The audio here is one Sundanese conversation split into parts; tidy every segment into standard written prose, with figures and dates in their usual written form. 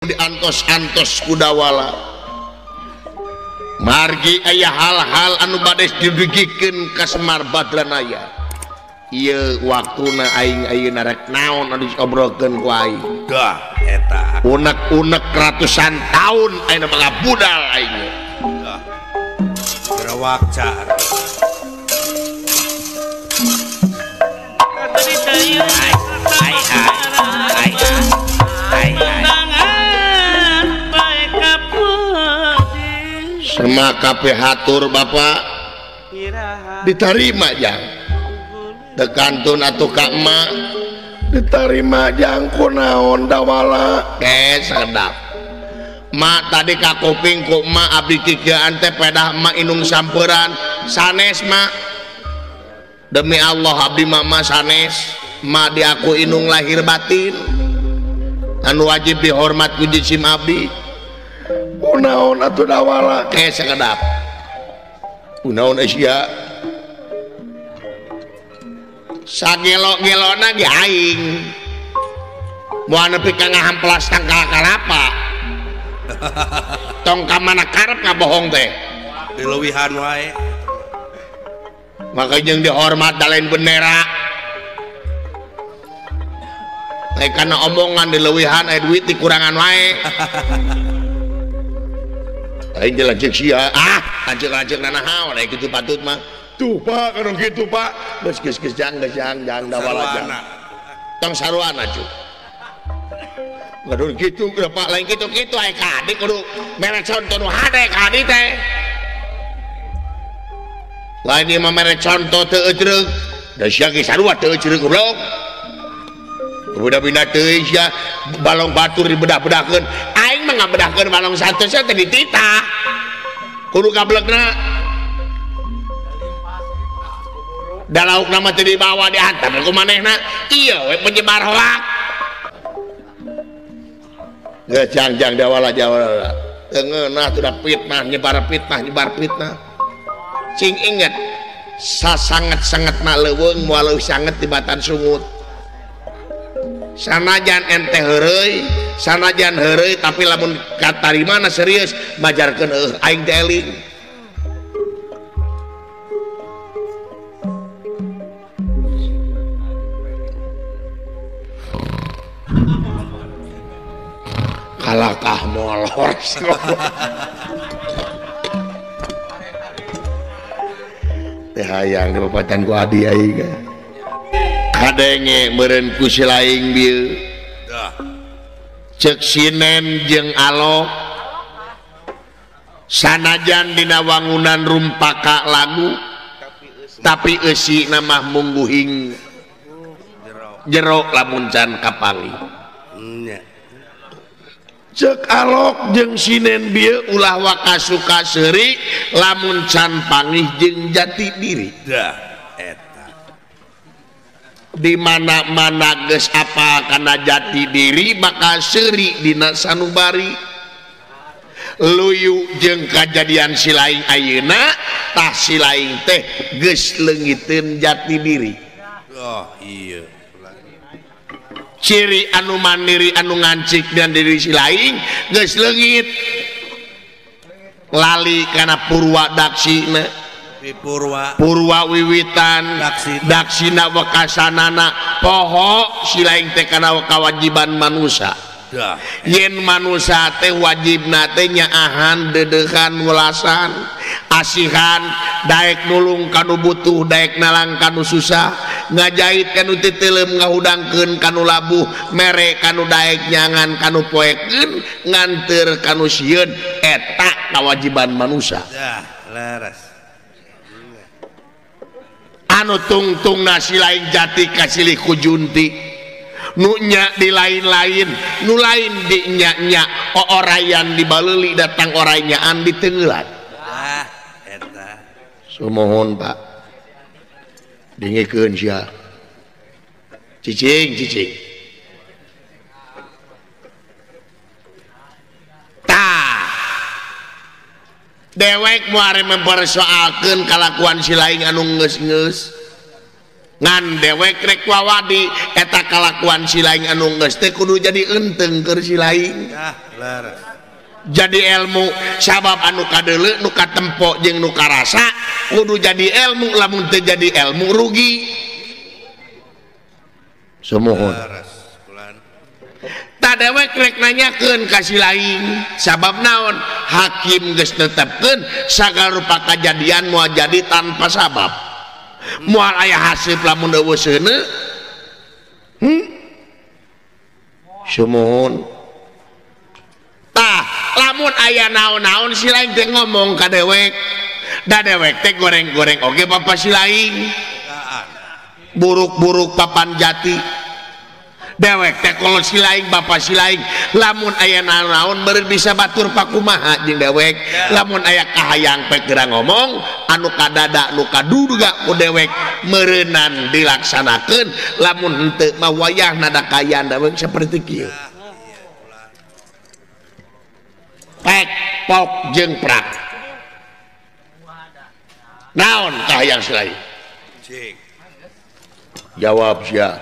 Diantos-antos kudawala margi aya hal-hal anu bade didugikeun ka Semar Badranaya. Ieu waktuna aing ayeuna rek naon anu diobrolkeun ku aing. Dah eta. Unek-unek ratusan tahun ayeuna mah budal aing. Dah. Gerawak car. Ai ai ai ai ai. Sema kabeh hatur Bapak ditarima jang. Tekantun atuh ka emak ditarima jang kunaon dawala sedap. Mak tadi ka kuping ku emak abdi kikieuan teh pedah emak inung samperan sanes mak. Demi Allah abdi mama sanes, mak diaku inung lahir batin anu wajib dihormat ku jisim abdi. Kunaon atuh dawala sakedap. Kunaon sia sagelo-gelona ge aing moal nepi ka ngahamplas tangkal kalapa. Tong ka mana karep ngabohong teh dileuwihan wae. Maka jeung dihormat da lain bendera. Lain kana omongan dileuwihan aya duit dikurangan wae. Aing teh lanceuk sia ah lanceuk-lanceuk nanahaon aya kitu patut mah. Tuh Pak kanu kitu Pak. Geus geus geus jang geus jang jang dawala jang. Tong saruana cu. Gaduh kitu Pak lain kitu-kitu aya ka adik kudu mere conto nu hade ka adik teh. Lain ieu mah mere conto teu eucreug. Da sia ge sarua teu eucreug goblok. Beda-beda teuing sia balong batur dibedah-bedahkeun. Aing mah ngabedahkeun balong satu sia teh dititah. Kudu kablegna. Da laukna mah teu dibawa diantar ku manehna. Ieu we penyebar hoak. Geus jang-jang dawala jawala. Teu ngeunah tuh da fitnah nyebar fitnah nyebar fitnah. Cing inget sasanget-sangetna leuweung moal leuwih sanget tibatan sungut. Sanajan ente heureuy, sanajan heureuy tapi lamun katarimana serius majarkeun eueuh aing teh eling. Kalakah molor. Teh hayang dipapatan ku adi aing. Kadenge meureun ku si laing bieu. Ceuk sinen jeung alok sanajan dina wangunan rumpaka lagu tapi eusina mah mungguhing jero lamun can kapanggih. Ceuk alok jeung sinen bieu ulah waka suka seuri lamun can panggih jeung jati diri. Di mana-mana geus apa kana jati diri bakal seuri dina sanubari. Luyu jeung kajadian si laing ayeuna tah si laing teh geus leungiteun jati diri. Oh iya. Ciri anu mandiri anu ngancik dan diri si laing geus leungit. Lali kana purwa daksina. Purwa Purwa wiwitan daksina wekasanana poho si laing teh kana kawajiban manusia. Yen manusia teh wajibna teh nyaahan dedekan welasan asihan daek nulung kanu butuh daek nalang kanu susah ngajahit kanu titeuleum ngahudangkeun kanu labuh mere kanu daek nyangan kanu poekeun nganteur kanu sieun eta kawajiban manusia. Leres. Anu tungtung nasi lain jati kasilih ku junti nu nya di lain-lain nu lain di nya-nya oorayan dibaleuli datang oranyaan ditenggelan. Ah eta sumohon Pak dengekeun sia cicing cicing tah dewek muare mempersoalkeun kalakuan si laing anu geus-geus. Ngan dewek rek wawadi eta kalakuan si laing anu geus teh kudu jadi enteng keur si laing. Jadi ilmu sabab anu kadeuleu nu katempo jeung nu karasa kudu jadi ilmu, lamun teu jadi ilmu rugi. Sumuhun. Ta dewek rek nanyakeun ka si laing sabab naon hakim geus netepkeun sagala rupa kajadian moal jadi tanpa sabab. Moal aya hasib lamun eueuh seuneu. Sumuhun. Tah lamun aya naon-naon si laing teh ngomong ka dewek. Da dewek teh goreng-goreng oge bapa si laing. Buruk-buruk papan jati. Dewek teh kalau si laing bapa si laing lamun aya naon-naon beureun bisa batur pakumaha jeung dewek. Lamun aya kahayang pek geura ngomong anu kadada nu kaduduga ku dewek meureunnan dilaksanakeun, lamun henteu mah wayahna da kaayaan dewek saperti kieu. Pek pok jeung prak. Naon kahayang si laing? Jawab sia.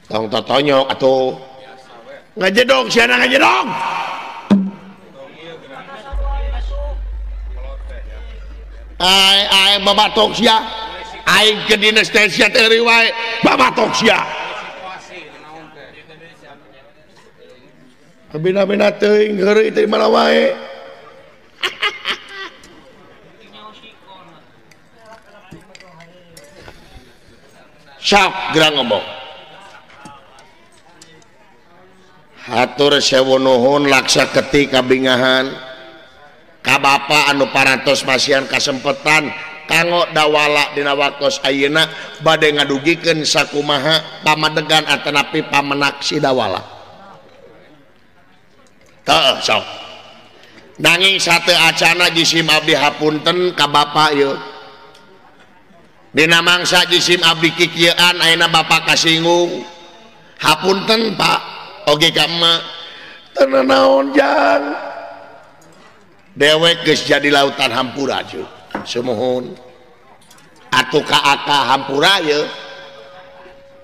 Tong totonyok atuh. Ngajedog sia ngajedog. Ai ai babatok sia. Aing ke dinas teh sia teh eureun wae. Babatok sia. Bina-bina teuing heureuy teh mana wae. Sok geura ngomong. Hatur sewu nuhun laksa ketik kabingahan ka bapa anu parantos masihan kasempetan kanggo dawala dina waktos ayeuna bade ngadugikeun sakumaha pamadegan atanapi pamenak si dawala. Teu sok. Nanging sateu acana jisim abdi hapunten ka bapa ieu. Dina mangsa jisim abdi kikieuan ayeuna bapa kasinggung. Hapunten Pak. Oge ka emak teu naon jang dewek geus jadi lautan hampura cu sumuhun atuh ka aka hampura ye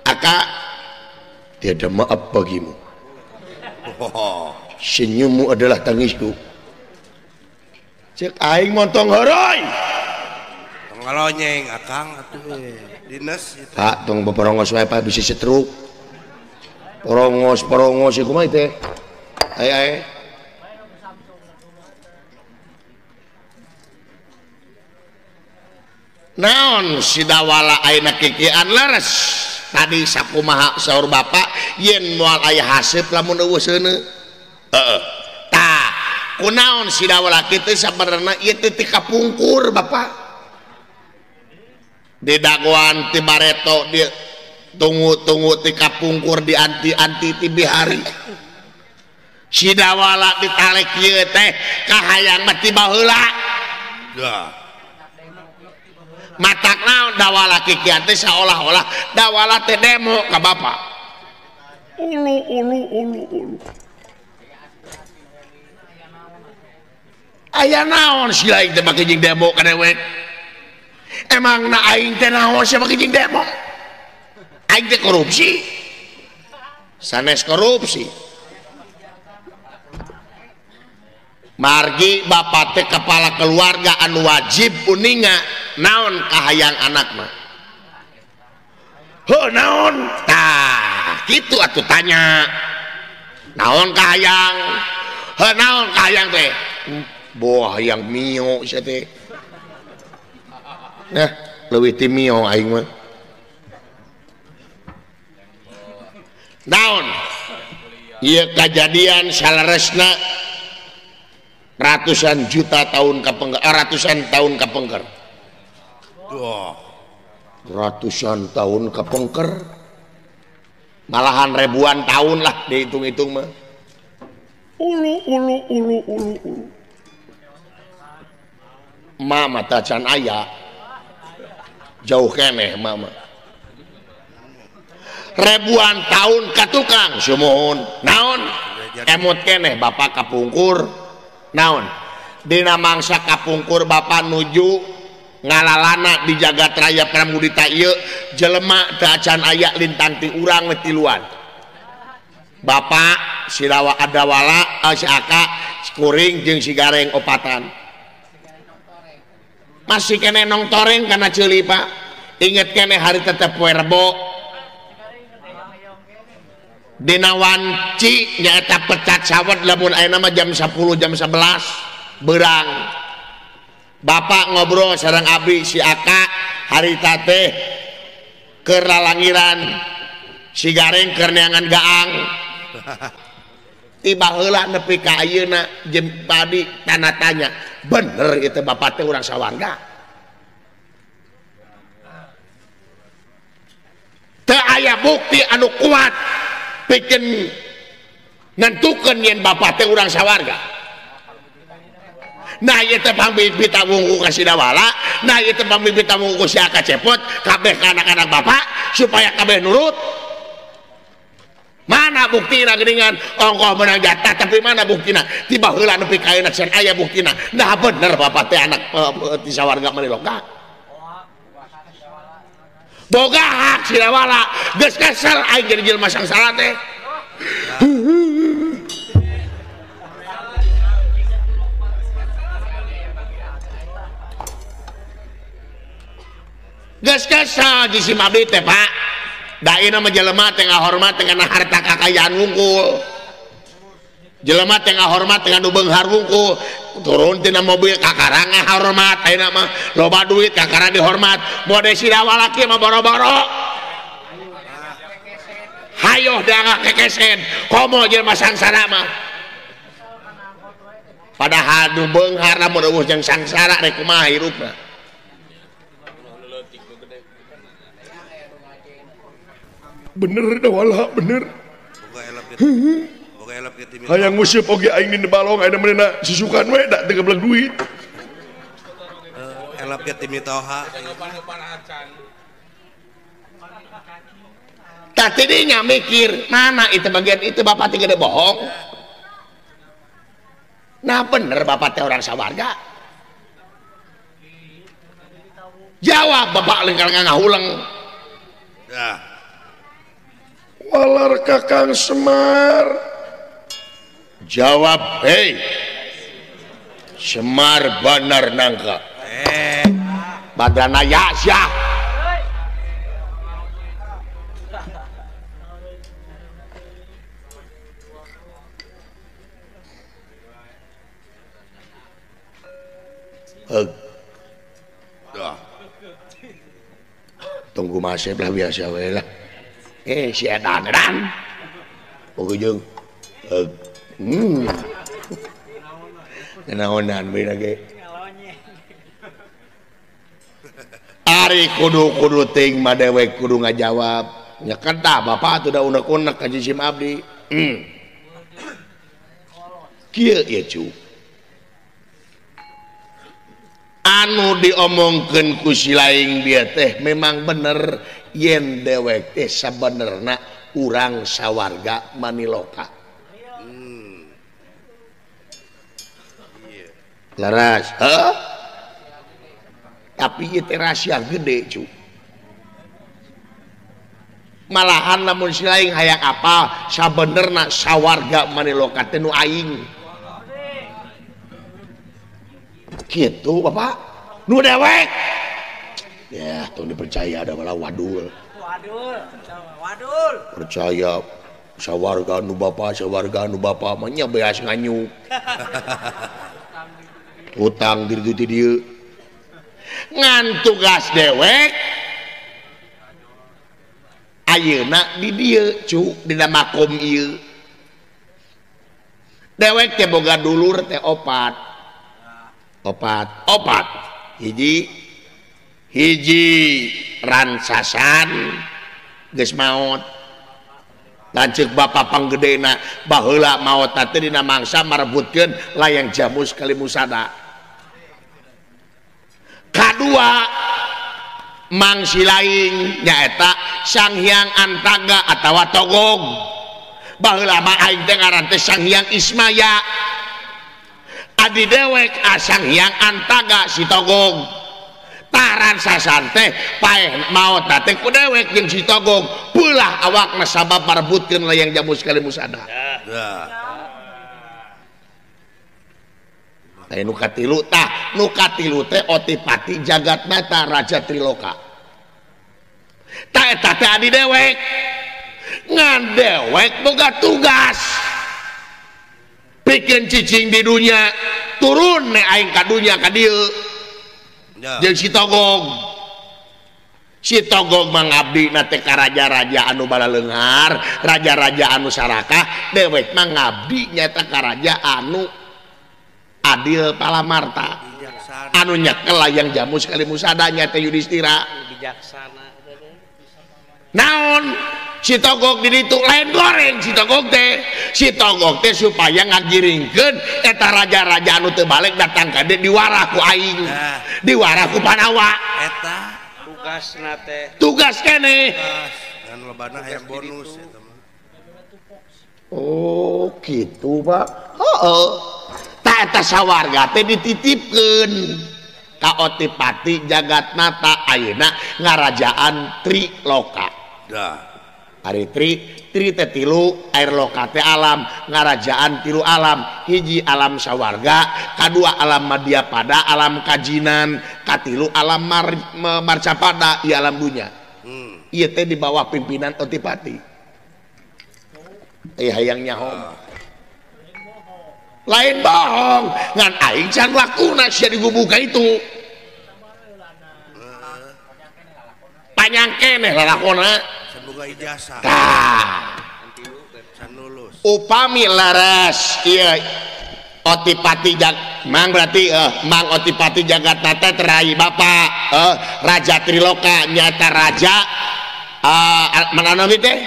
aka tiada maaf bagimu, senyummu adalah tangisku. Cek aing montong heureuy tong ngalonyeng akang atuh dinas Pak tong beberongos wae Pak bisi setruk. Porongos-porongos iku mah teh. Ai ai. Naon si dawala ayeuna kikian leres. Tadi sakumaha saur bapak yen moal aya haseup lamun eueuh seuneu. Heeh. Tah, kunaon si dawala kitu sabenerna ieu teh ti kapungkur bapak. Di dagoan ti bareto di tunggu-tunggu ti kapungkur di anti-anti ti bihari. Si dawala ditalek ieu teh kahayang mah ti baheula. Matak naon dawala kikian teh saolah-olah dawala teh demo ka bapa. Ulu ulu ulu ulu. Aya naon si laing teh make jeung demo ka dewek? Emang na aing teh naon sia make jeung demo? Aing teh korupsi, sanes korupsi. Margi bapak teh kepala keluarga anu wajib uninga naon kahayang anak mah. Heuh naon? Tah, kitu atuh tanya. Naon kahayang? Heuh naon kahayang teh? Boh hayang mio sia teh. Nah, leuwih ti mio aing mah. Naon ieu kajadian saleresna ratusan juta tahun kapengker, ratusan tahun kapengker. Ratusan tahun kapengker, malahan ribuan tahun lah dihitung-hitung mah. Ulu ulu ulu ulu ulu. Mama tacan aya jauh keneh mama. Ribuan tahun ka tukang sumuhun naon emut keneh bapak kapungkur naon dina mangsa kapungkur bapak nuju Ngalalana di jagat raya Pramudita ieu jelema teu acan aya lintang ti urang we tiluan. Bapak Sirawa Adawala, si Aka, Kuring jeung si Gareng opatan. Masih kene nong toreng kana ceuli Pak. Inget kene hari tetep poe Rebo. Dina wanci nyaeta pecat sawet lamun ayeuna mah jam 10 jam 11 berang. Bapak ngobrol sareng abdi si Aka harita teh keur lalangiran si Gareng keur neangan gaang. Tiba heula nepi ka ayeuna jeung padi tanda tanya bener ieu teh bapak teh urang sawarga. Teu aya bukti anu kuat pikeun nentukeun yen bapak teh urang sawarga. Nah ieu teh pambibita wungku ka Sidawala, nah ieu teh pambibita wungku si Aka Cepot, kabeh ka anak-anak bapak supaya kabeh nurut. Mana buktina geuningan ongkoh menang jatah tapi mana buktina? Tiba heula nepi ka ayeuna can aya buktina. Nah bener bapak teh anak ti sawarga Maniloka. Boga hak Sidawala, geus kesel aing jadi jelema sangsara teh. Geus kesel di si Mabdi teh Pak. Da ieu mah jelema teh ngahormat kana harta kakayaan wungkul. Jelema teh ngahormat kana nu beunghar wungkul. Turun tina mobil kakara ngahormat ayeuna mah loba duit kakara dihormat. Mode Sidawala kieu mah boro-boro. Hayoh da ngakekesen komo jelema sangsara mah. Padahal nu beunghar lamun eueuh jeung sangsara rek kumaha hirupna. Bener Dawala bener. Hayang nguseup oge aing di balong ayeuna meunana susukan we da teu geblek duit. Elap ge timi toha. Tah tidinya mikir, mana itu bagian itu bapak teh gede bohong. Nah bener bapak teh orang sawarga. Jawab bapak lengkal ngahuleng. Dah. Walar Kakang Semar. Jawab, hei Semar banar nangka. Badana ya syah. Tunggu masih lah biasa we lah. Si edan edan. Pokoknya naonan we lagi. Ari kudu-kudu ting mah dewek kudu ngajawab. Nya kedah bapak atuh da unek-unek ka jisim abdi. Kieu ieu cu. Anu diomongkeun ku si laing dia teh memang bener yen dewek teh sabenerna urang sawarga Maniloka. Laras, heuh? Tapi ieu teh rahasia gede cu. Malahan lamun si laing hayang apal sabenerna sawarga Maniloka teh nu aing. Gitu bapak nu dewek ya tong dipercaya ada malah wadul wadul wadul percaya sawarga nu bapak sawarga nu bapak mah nya beas nganyuk utang diri di dieu ngan tugas dewek ayeuna di dieu cu dina makom ieu dewek teh boga dulur teh opat opat opat hiji hiji ransasan geus maot lanceuk bapa panggedena baheula maot teh dina mangsa marebutkeun layang jamus kalimusada. Kadua mangsi lain nyaeta Sang Hyang Antaga atawa Togog. Baheula mah aing teh ngaran teh Sang Hyang Ismaya. Adi dewek Sang Hyang Antaga si Togog. Taran sasan teh paeh maot teh ku dewek jeung si Togog peulah awakna sabab parebutkeun layang jamu sekali musada. Tah nu katilu tah nu katilu teh Otipati Jagatnata Raja Triloka. Tah eta teh adi dewek. Ngan dewek boga tugas. Pikeun cicing di dunya, turun ne aing ka dunya ka dieu. Jeung si Togog. Si Togog mangabdi na teh ka raja-raja anu balaleunghar, raja-raja anu sarakah, dewek mah ngabdi nyaeta ka raja anu adil palamarta anu nyekel layang jamu sekali musada nyata Yudhistira bijaksana naon si Togog di ditu lain goreng si Togog teh supaya ngagiringkeun eta raja-raja anu teu balik datang ka dieu diwarah ku aing diwarah ku Panawa eta tugasna teh tugas keneh ngan lobana hayang bonus eta mah. Oh kitu Pak. Heeh. Eta sawarga teh dititipkeun ka Otipati Jagatnata ayeuna ngarajaan Triloka. Dah. Ari tri tri teh tilu, air loka teh alam, ngarajaan tilu alam, hiji alam sawarga, kadua alam madyapada, alam kajinan, katilu alam marcapada, ieu alam dunya. Ieu teh di bawah pimpinan Otipati. Hayang nyaho. Lain bohong ngan aing can lakuna sia digubuka itu panjang keneh lalakona can boga ijazah tah can lulus upami leres ieu Otipati jag mang berarti mang Otipati Jagatnata terai bapak Raja Triloka nyata raja mana nami teh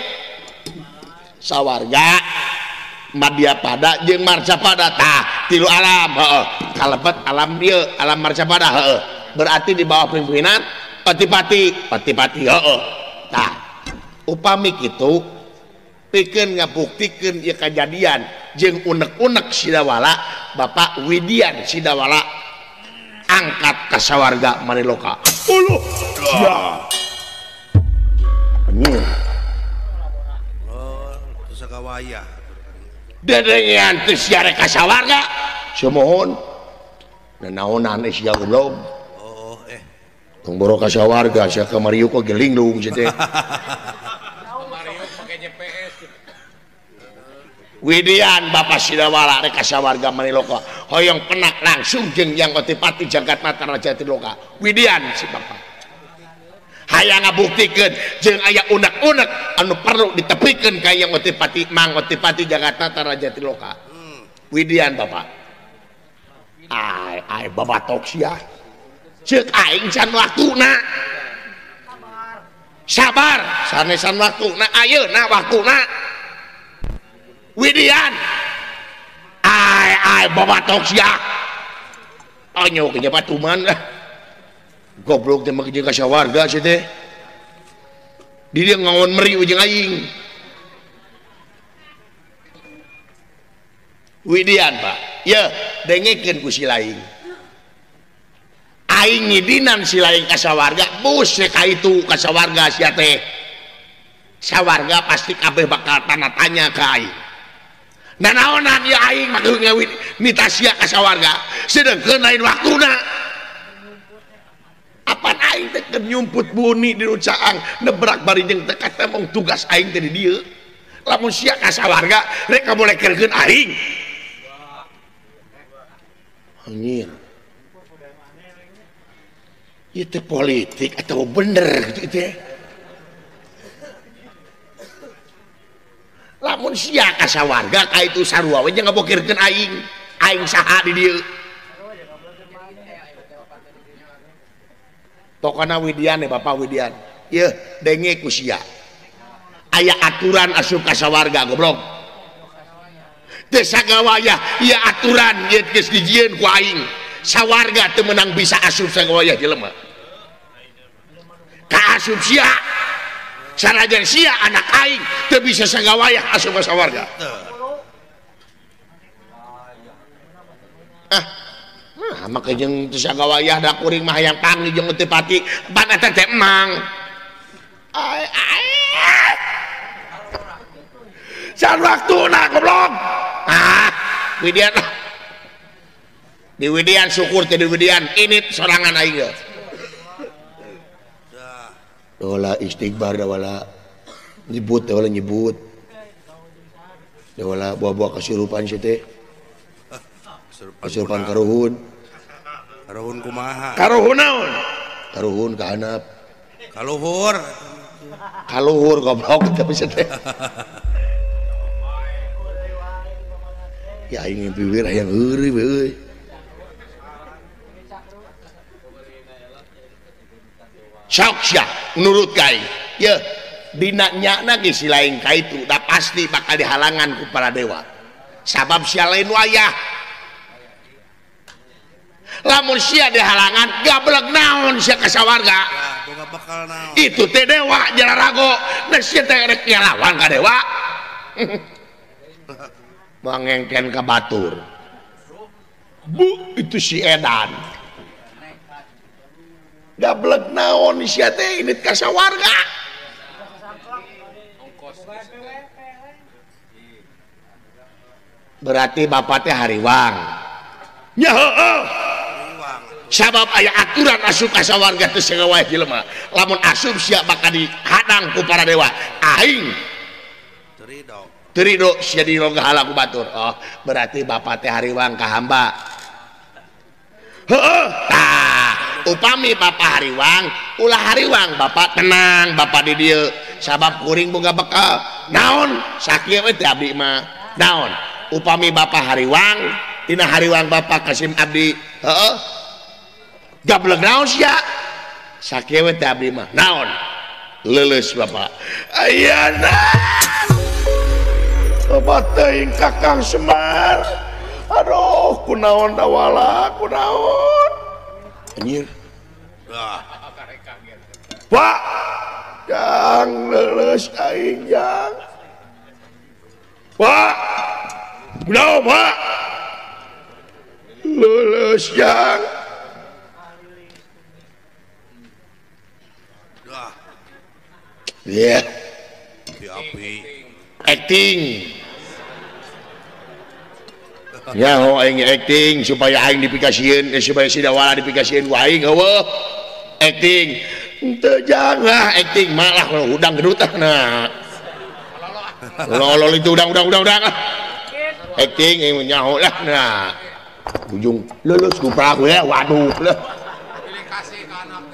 sawarga Madyapada jeung Marcapada tah tilu alam heeh kalebet alam dieu alam Marcapada heeh berarti di bawah pimpinan Otipati Otipati heeh tah upami kitu pikeun ngabuktikeun ieu kajadian jeung unek-unek Sidawala Bapak Widian Sidawala angkat ka sawarga Maniloka. Uluh sia. Anjir. Oh, teu sagawayah. Dedengean teu sia rek ka sawarga. Sumuhun. Nanaonan sia goblok. Oh, Tong boro ka sawarga sia ka Mario kok gelinglung sia teh. Mario pake GPS. Widian Bapak Sidawala rek ka sawarga Maniloka. Hoyong penak langsung jeung Yang Otipati Jagatnata Raja Triloka. Widian si Bapak. Hayang ngabuktikeun jeung aya unek-unek anu perlu ditepikeun ka Yang Otipati Mang Otipati Jagatnata Raja Triloka. Widian Bapak. Ai ai babatok sia. Ceuk aing can waktuna. Sabar, sanesan waktuna ayeuna waktuna. Widian. Ai ai babatok sia. Anyo ke batuman lah. Goblok teh mah jeung ka sawarga sia teh. Di dieu ngaon meri jeung aing. Widian Pak. Ye, dengekeun ku si laing. Aing ngidinan si laing ka sawarga, bus ka itu ka sawarga sia teh. Sawarga pasti kabeh bakal tanda tanya ka aing. Nanaonan ieu aing mah ngawin nita sia ka sawarga, sedengkeun lain waktuna. Apan aing teh keur nyumput buni di nu caang nebrak bari jeung teh katemong tugas aing teh di dieu. Lamun sia ka sawarga rek kabolekerkeun aing. Anjir. Ieu teh politik atau bener gitu teh. Lamun sia ka sawarga ka itu sarua we jeung ngabokirkeun aing. Aing saha di dieu? Pokona Widian ya Bapak Widian. Yeuh denge ku sia. Aya aturan asup ka sawarga goblok. Teu sagawayah ieu aturan ieu geus dijieun ku aing. Sawarga teu meunang bisa asup sagawayah jelema. Ka asup sia. Sanajan sia anak aing teu bisa sagawayah asup ka sawarga. Ah, Nah make jeung teu sagawayah da kuring mah hayang panggih jeung teu pati pan eta teh emang. Ai ai. Can waktuna goblok. Ah, widian. Di widian syukur teh di widian ini sorangan aing ge. Dola istighbar dawala nyebut dawala nyebut. Dawala buah-buah kasurupan sia teh. Kasurupan karuhun. Karuhun kumaha? Karuhun naon? Karuhun ka handap. Kaluhur. Kaluhur goblok tapi sia teh. Ya aing mimpi hayang heureuy we euy. Sok sia nurut ka aing. Yeuh, dina nyana ge si lain ka itu da pasti bakal dihalangan ku para dewa. Sabab sia lain wayah. Lamun sia dihalangan gablek naon sia ka sawarga. Boga bekal naon. Itu teh dewa jararago. Da sia teh rek ngalawan ka dewa. Mangengken ka batur. Bu itu si edan. Gablek naon sia teh init ka sawarga. Berarti bapak teh hariwang. Nya heueuh. Sabab aya aturan asup ka sawarga teh sagawae jelema. Lamun asup sia bakal dihadang ku para dewa. Aing Terido sia dirongga ku batur. Oh, berarti bapak teh hariwang ka hamba. Heeh. Tah, upami bapak hariwang, ulah hariwang bapak tenang, bapak di dieu. Sabab kuring boga bekal. Naon? Sakieu we teh abdi mah. Naon? Upami bapak hariwang, dina hariwang bapak kasim abdi. Heeh. Gablek naon sia? Sakieu we teh abdi mah. Naon? Leuleus bapak. Ayana. Bapak teuing Kakang Semar. Aduh, kunaon dawala, kunaon. Anjir. Pak, jang leuleus aing jang. Pak. Kunaon, Pak? Leuleus jang. Yeah. Api. Acting. Ya ho aing acting supaya aing dipikasieun, supaya si Dawala dipikasieun ku aing heueuh. Acting. Henteu jangan acting malah udang gendut nah. Lolol itu udang udang. Acting aing nyaho lah nah. Ujung lulus ku praku ya waduh lah.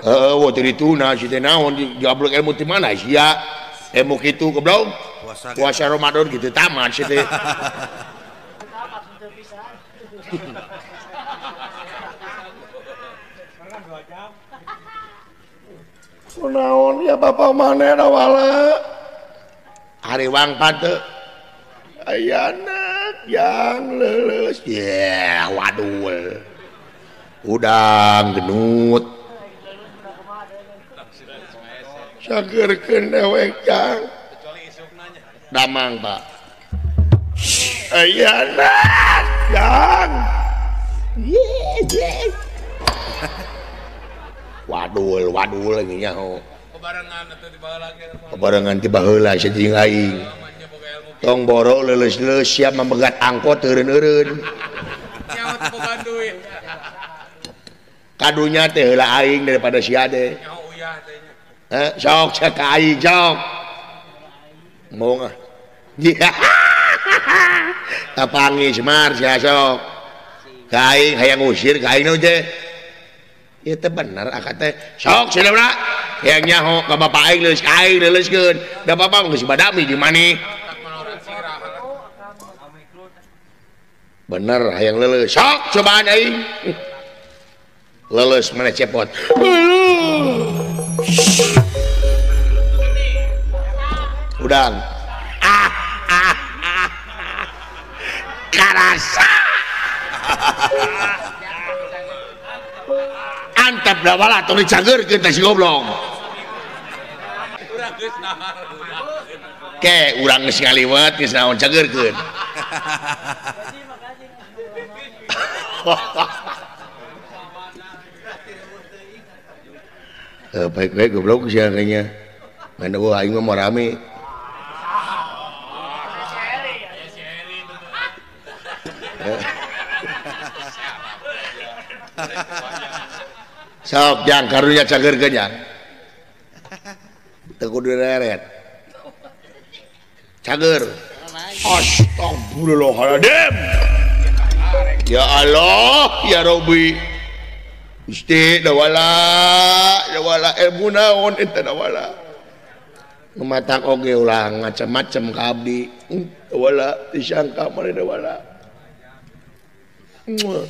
Heeh, wo teu dituna si teh naon digablek ilmu ti mana sia? Ilmu kitu goblok. Puasa Ramadan gitu tamat sih teh. Kunaon ya bapak maneh dawala? Hariwang pante. Ayana yang leuleus. Yeah, waduh. Udang genut. Sageurkeun dewek jang. Damang pak. Ayana jang. Wadul wadul nya ho. Kebarengan ti baheula sia jeung aing. Tong boro leuleus-leuleus siap memegat angkot eureun-eureun. Kadunya teh heula aing daripada sia teh. Sok cek ka aing sok. Mau ah. Tapangi Semar sia sok. Ka aing hayang ngusir ka aing teh. Ieu teh bener akad teh. Sok sia barudak. Hayang nyaho ka bapak aing leuleus ka aing leuleuskeun. Da bapak geus badami di maneh. Bener hayang leuleus. Sok cobaan aing. Leuleus maneh cepot. Udang. Karasa. Antep dawala tong dicageurkeun teh si goblok. Ke urang geus ngaliwet geus naon cageurkeun. Baik-baik goblok sia kayaknya. Mana eueuh aing mah rame. Sok jang karunya cageurkeun jang. Teu kudu reret. Cager. Astagfirullahaladzim. Ya Allah, ya Rabbi. Gusti dawala, dawala ilmu naon eta dawala. Nu matak oge ulah ngacem-macem ka abdi. Dawala disangka maneh dawala. Muah.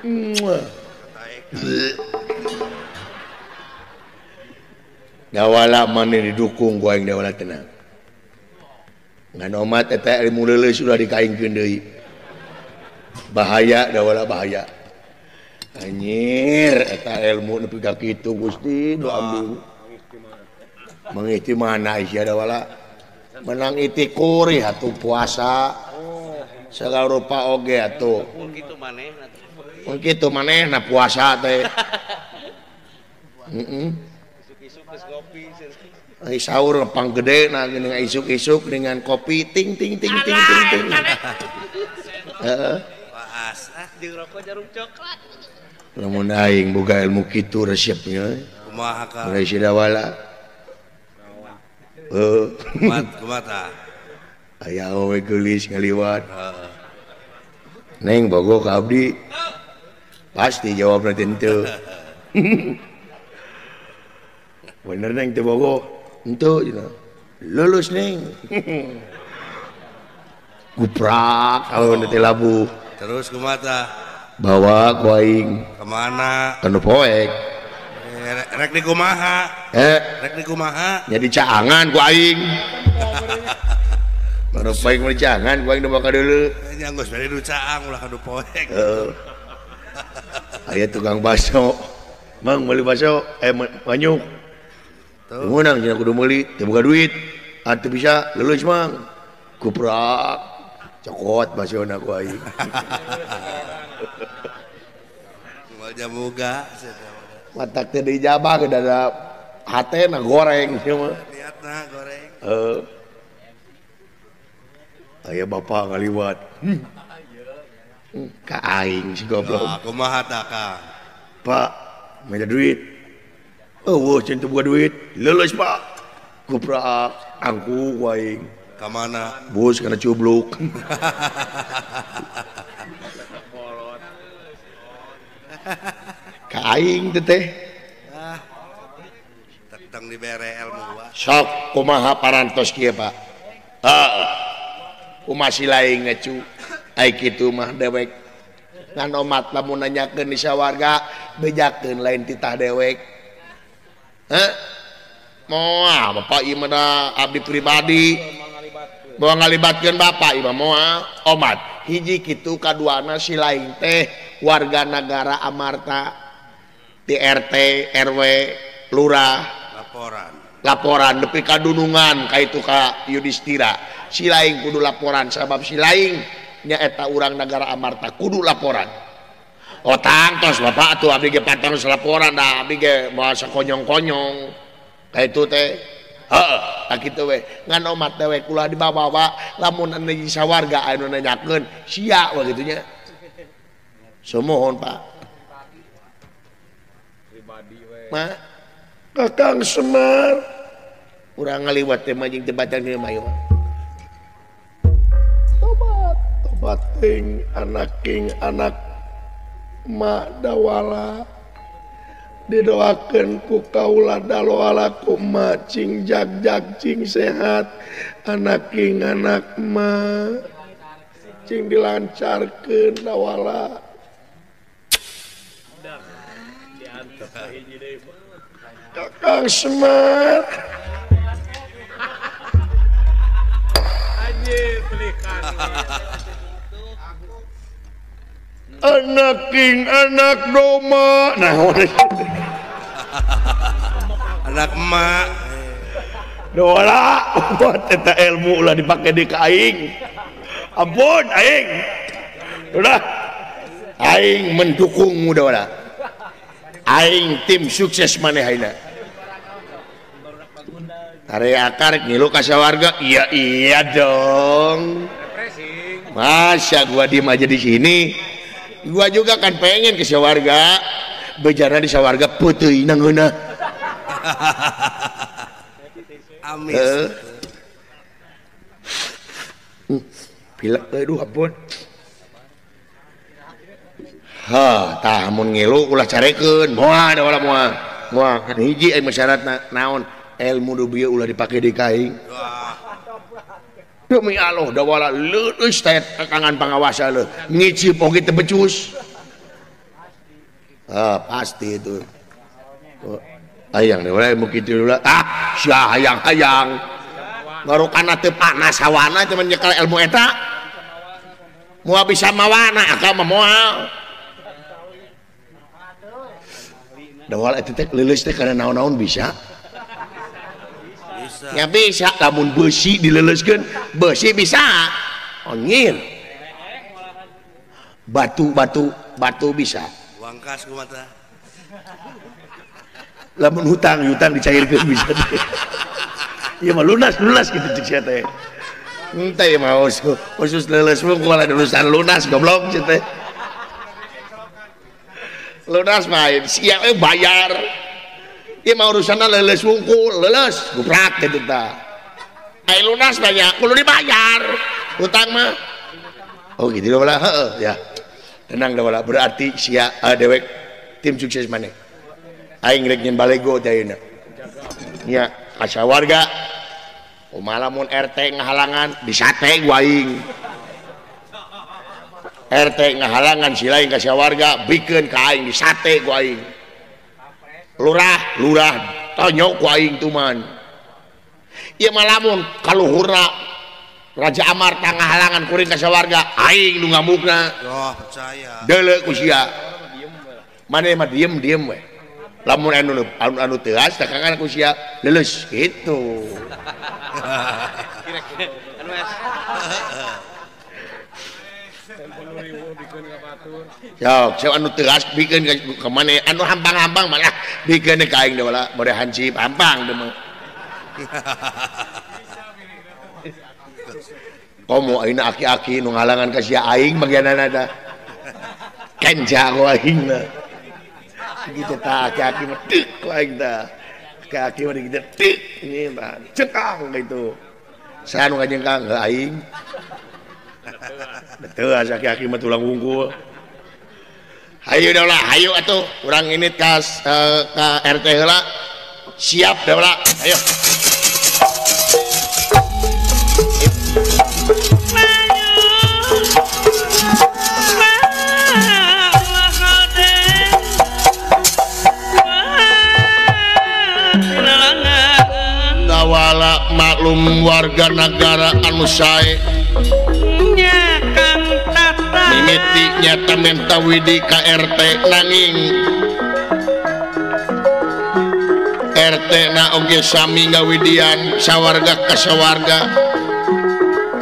Muah. Dawala maneh didukung ku aing dawala tenang. Ngan omat eta ilmu leuleus ulah dikaingkeun deui. Bahaya dawala bahaya. Anjir eta ilmu nepi ka kitu Gusti nu abdi. Mengiti mana sia dawala. Menang itikur atuh puasa. Segala rupa oge atuh. Mun kitu manehna. Mun kitu manehna puasa teh. Heeh. Isuk-isuk geus ngopi. Ai sahur pang gede nah geuning isuk-isuk dengan kopi ting ting ting ting ting ting. Heeh. Waas ah jeung rokok jarum coklat. Lamun aing boga ilmu kitu resepnya. Kumaha ka? Mulai si dawala. Heuh. Kumat kumat ah. Aya awewe geulis ngaliwat. Heeh. Neng bogo ka abdi. Pasti jawabna teh henteu. Bener neng teu bogo. Henteu cenah. Lulus neng. Guprak awewe teh labuh. Terus kumaha tah? Bawa ku aing. Ka mana? Ka nu poek. Rek di kumaha? Rek di kumaha? Jadi caangan ku aing. Baru poek mah caangan ku aing nu bakal deuleu. Nya geus bari nu caang ulah ka nu poek. Heeh. Aya tukang bakso. Mang meuli bakso, manyuk. Meunang cenah kudu meuli, teu boga duit. Atuh bisa lulus mang. Kuprak. Cokot basona ku aing. Moal jamuga. Matak teh diijabah ke dada hatena goreng ieu mah. Niatna goreng. Heeh. Aya bapak ngaliwat. Ka aing si goblok. Nah, kumaha tah Kang? Pak, minta duit. Eueuh cenah teu boga duit. Lulus, Pak. Kuprak angku ku aing. Ka mana? Bus kana cubluk. Ka aing teh teh. Ah. Tentang dibere ilmu wa. Sok kumaha parantos kieu, Pak? Heeh. Kumaha si laing cu? Ai kitu mah dewek. Ngan omat lamun nanyakeun di sawarga bejakeun lain titah dewek. Heh? Moal bapak ieu mah abdi pribadi. Moal ngalibatkeun bapak ieu mah moal omat. Hiji kitu kaduana si laing teh warga nagara Amarta di RT, RW, lurah, laporan. Laporan nepi ka dunungan ka itu ka Yudhistira. Si laing kudu laporan sabab si laing nyaeta urang nagara Amarta kudu laporan. Oh tangtos bapak atuh abdi ge patos laporan da abdi ge moal sakonyong-konyong. Ka itu teh. Heeh, tah kitu we. Ngan omat dewek ulah dibawa-bawa lamun anu sawarga anu nanyakeun sia we kitu nya. Sumuhun Pak. Pribadi we. Ma, Kakang Semar. Urang ngaliwat teh mah jeung teu batal di mah ieu mah. Tobat, tobat ting anak king anak ma dawala. Didoakeun ku kaula dawala ku ma cing jag-jag cing sehat anak king anak ma cing dilancarkeun dawala. Kakang Semar. Anjir pelikan. Anak king anak doma. Nah, anak emak. Dola, buat eta ilmu ulah dipake di ka aing. Ampun aing. Udah. Aing mendukungmu Dola. Aing tim sukses maneh ayeuna. Tare akar ngilu ka sawarga. Iya iya dong. Masa gua diem aja di sini. Gua juga kan pengen ke sawarga. Bejana di sawarga peuteui ngeunah. Amis. Pilek aduh ampun. Ha, tah mun ngilu ulah carekeun. Moal da wala moal. Moal kan hiji aya syaratna naon? Ilmu nu bieu ulah dipake di ka aing. Demi Allah da wala leuleus teh kangan pangawasa leuh. Ngicip oge teu becus. Ah, pasti itu. Hayang deh, ilmu kitu ulah. Ah, sia hayang-hayang. Ngarukana teu panas hawana teh nyekel ilmu eta. Moal bisa mawana akal mah moal. Dawal eta teh leuleus teh kana naon-naon bisa. Bisa. Ya bisa lamun beusi dileuleuskeun, beusi bisa. Onyir. Batu-batu, batu bisa. Wangkas kumaha. Lamun hutang, hutang dicairkeun bisa. Ieu mah lunas, lunas kitu cek sia teh. Henteu mah khusus leuleus mah kumaha urusan lunas goblok sia teh. Lunas mah siap bayar. Ieu mah urusanna leuleus wungkul, leuleus guprak kitu tah. Ai lunas mah nya kudu dibayar. Hutang mah. Oh gitu lah, heeh ya. Tenang dah wala, berarti sia dewek tim sukses maneh. Aing rek nyen balego teh ayeuna. Nya ka sawarga. Kumaha lamun RT ngahalangan disate ku aing. RT ngahalangan si lain ka sawarga bikeun ka aing disate ku aing. Lurah, lurah tonyok ku aing tuman. Ieu mah lamun kaluhurna Raja Amarta ngahalangan kuring ka sawarga aing nu ngamukna. Oh, percaya. Deuleu ku sia. Maneh mah diem-diem we. Lamun anu teuas dakangan ku sia leuleus kitu. Sok, sok anu teuas bikeun ka maneh, anu hampang-hampang malah bikeun ka aing da wala bade hansip hampang deui mah. Komo ayeuna aki-aki nu ngalangan ka sia aing bagianana tah. Kenja ku aing mah. Gitu tah aki-aki mah deuk ku aing tah. Aki-aki mah gitu deuk ini mah cengkang gitu. Saya nu ngajengkang heuh aing. Betul aki-aki mah tulang wungkul. Hayu dah lah, hayu atuh urang ini ka RT heula. Siap dah lah, ayo. Dawala maklum warga negara anu sae mimiti nyata menta widi ka RT nanging RT na oge sami ngawidian sawarga ka sawarga.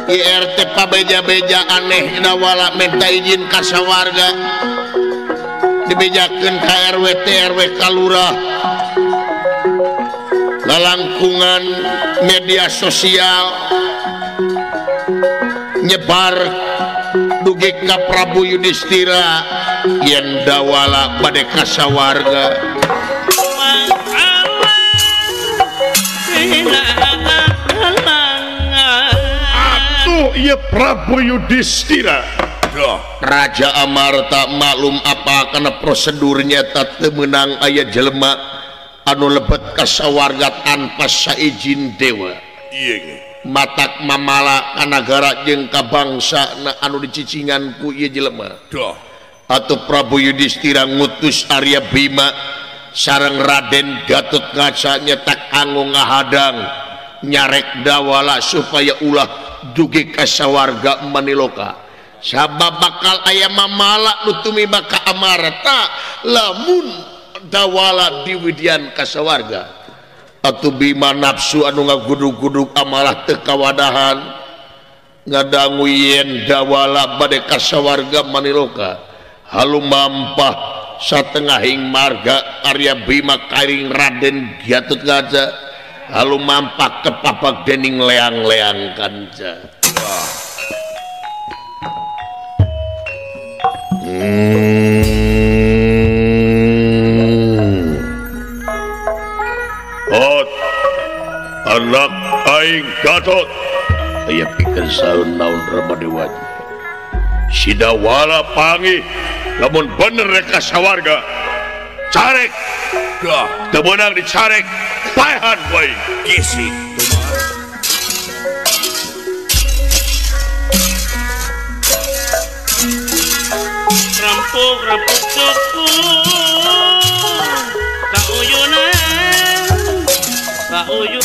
IRT pabeja-beja aneh dawala menta izin ka sawarga dibejakeun ka RW TRW ka lurah lalangkungan media sosial nyebar dugi ka Prabu Yudhistira yen dawala bade ka sawarga. Atuh ieu Prabu Yudhistira. Raja Amarta maklum apa kana prosedurnya teu meunang aya jelema anu lebet ka sawarga tanpa saizin dewa. Matak mamala ka nagara jeung ka bangsa na anu dicicingan ku ieu jelema. Atuh Prabu Yudhistira ngutus Arya Bima sareng Raden Gatotkaca nyetak anggo ngahadang nyarek dawala supaya ulah dugi ka sawarga maniloka. Sabab bakal aya mamala nu tumiba ka Amarta lamun dawala diwidian ka sawarga. Atuh Bima nafsu anu ngagudug-gudug amarah teu kawadahan ngadangu yen dawala bade ka sawarga maniloka halumampah Satengahing marga Arya Bima kairing Raden Gatotkaca lalu mampak kepapak dening leang-leang kanca. Ot, anak aing Gatot. Aya pikeun saeun naon Rama Dewaji. Sidawala panggih lamun bener rek ka sawarga. Carek. Teu meunang dicarek, paehan bae. Kisi. Rampung rampung cukup kauyunan kauyunan.